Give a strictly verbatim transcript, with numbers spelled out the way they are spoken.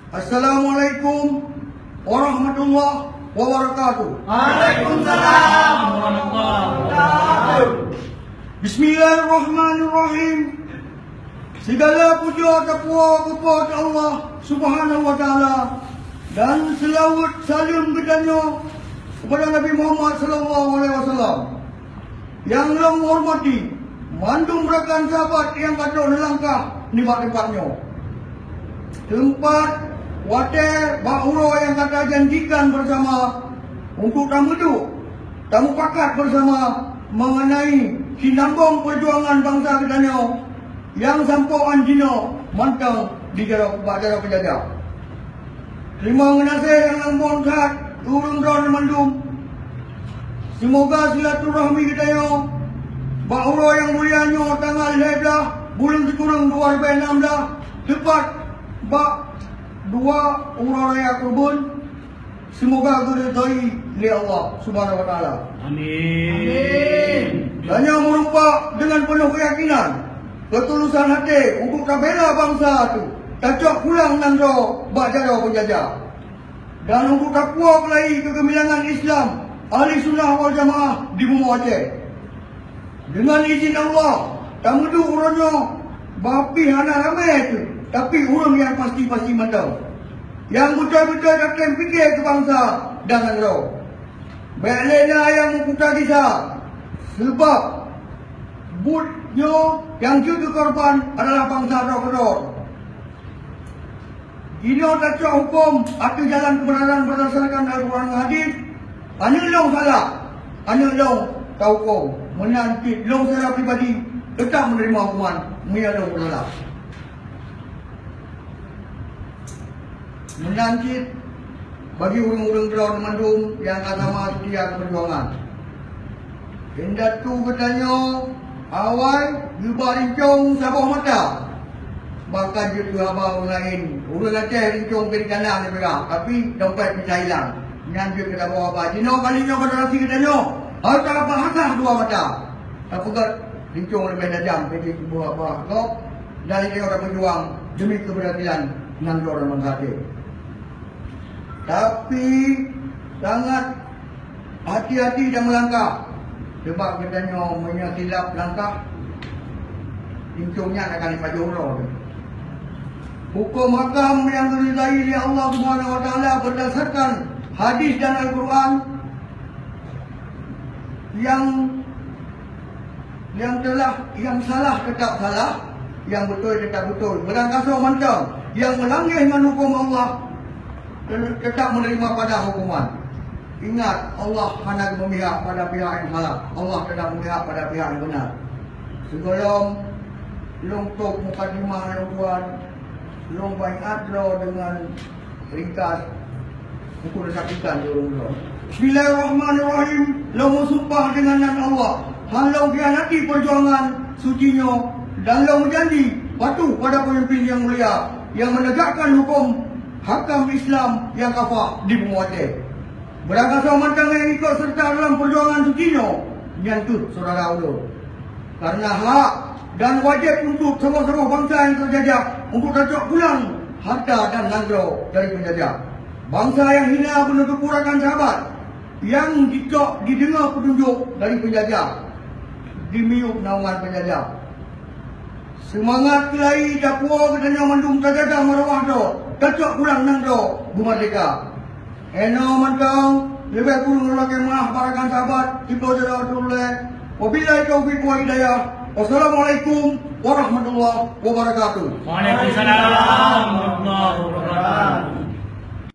Assalamualaikum warahmatullahi wabarakatuh. Waalaikumsalam warahmatullahi wabarakatuh. Bismillahirrahmanirrahim. Sigala puja tapuwoe keu Po teu Allah Subhanahu wa Taala, dan seulaweuet saleuem geutanyoe keupada Nabi Muhammad sallallahu alaihi wasallam. Nyang lôn hormati mandum rakan sahabat nyang ka trok neulangkah nibak teumpat nyoe. Teumpat watée bak uroe nyang ka tajanjikan beusama untuk tameuduek, tamupakat beusama mengenai sinambong peujuangan bansa geutanyoe nyang sampoe án jinoe mantong di jaroe, bak jaroe peujajah. Teurimong geunaséh nyang lôn bông that keu ureuëng droeneuh mandum. Seumoga silaturahmi geutanyoe bak uroe nyang mulia nyoe tanggal lhée blaih buleuen sikureueng dua ribée nam blaih teupat bak dua uroe raya keureubeuen, seumoga geuridhoi lé Allah Subhanahu wa Taala. Amin. Tanyoe meureumpok deungon peunoh keuyakinan, keutulusan até untuk tabela bansa teuh, tacok pulang nanggroe bak jaroe peujajah, dan untuk tapuwoe keulayi keugeumbilangan Islam Ahli Sunnah wal Jamaah di bumoe Aceh. Deungon izin Allah, tameuduek uroe nyoe bah pih hana ramé teuh, tapi ureuëng nyang pasti-pasti mantong, nyang beutôi-beutôi tatem pike keu bansa dan nanggroe. Bék lé na nyang meukuta gisa, seubab buet nyoe nyang jeuet keu korban adalah bansa droe keudroe. Jinoe tacok huköm ateueh jalan keubeunaran beurdasarkan Al-Quran ngon Hadis. Aneuk lôn salah, aneuk lôn tahuköm. Meunan cit lôn secara pribadi teutap meuneurima huköman meunyoe lôn salah. Meunan cit bagi ureuëng-ureuëng droe mandum nyang ka sama seutia keu peujuangan. Indatu geutanyoe awai geuba rincong saboh mata. Bahkan jeuet keu haba ureuëng laén, ureuëng Aceh rincong keu di tanah lé peurah, tapi dompet bisa hilang. Nyan jeuet keu saboh haba. Jinoe kali nyoe generasi geutanyoe harus tapeugah dua mata. Tapeugah rincong leubeh tajam, jadi tuboh haba gob dan lé nyoe tapeujuang demi keberadilan nanggroe dan bansa teuh. Tapi sangat hati-hati dan meulangkah, sebab geutanyoe meunyoe silap langkah, rincong nyan akan jipajoh uroe. Huköm hakam nyang geuridai lé Allah Subhanahu wa Taala beurdasarkan hadis dan Al-Quran nyang Nyang teulah, nyang salah teutap salah, nyang beutôi teutap beutôi. Beurangkasoe mantong nyang meulangeh ngon huköm Allah, te-, teutap meuneurima padah huköman. Ingat, Allah hana geumeumiha pada pihak nyang salah. Allah teutap meumihak pada pihak nyang beuna. Sigohlom lôn tôb mukadimah lôn tuan, lôn baingat droe deungon ringkas, untuk disaksikan di ureuëng droe. Bismillahirrahmanirrahim. Lôn meusumpah deungon nan Allah, hán lôn khianati peujuangan suci nyoe, dan lôn meujanji patuh pada peumimpin nyang mulia nyang meunegakkan huköm hakam Islam nyang kafah di bumoe Aceh. Beurangkasoe mantong nyang ikot seureuta dalam peujuangan suci nyoe, nyan kheueh syedara ulôn. Kareuna hak dan wajéb untuk saboh-saboh bansa nyang teujajah untuk tacok pulang hareuta dan nanggroe dari peunjajah. Bansa nyang hina bunoe teupeu rakan sahabat, nyang jicok jideungoe peutunjok dari peunjajah, jimiyueb naungan peunjajah. Seumangat keulayi tapuwoe geutanyoe mandum tajagah marwah droe, tacok pulang nanggroe beumeurdeka. Inoe mantong, leubeh kureueng lôn lakée meu'ah bak rakan sahabat, sibloe jaroe teuh lé. Wabillahi taufiq wal hidayah. Wassalamualaikum warahmatullahi wabarakatuh. Waalaikumsalam warahmatullahi wabarakatuh.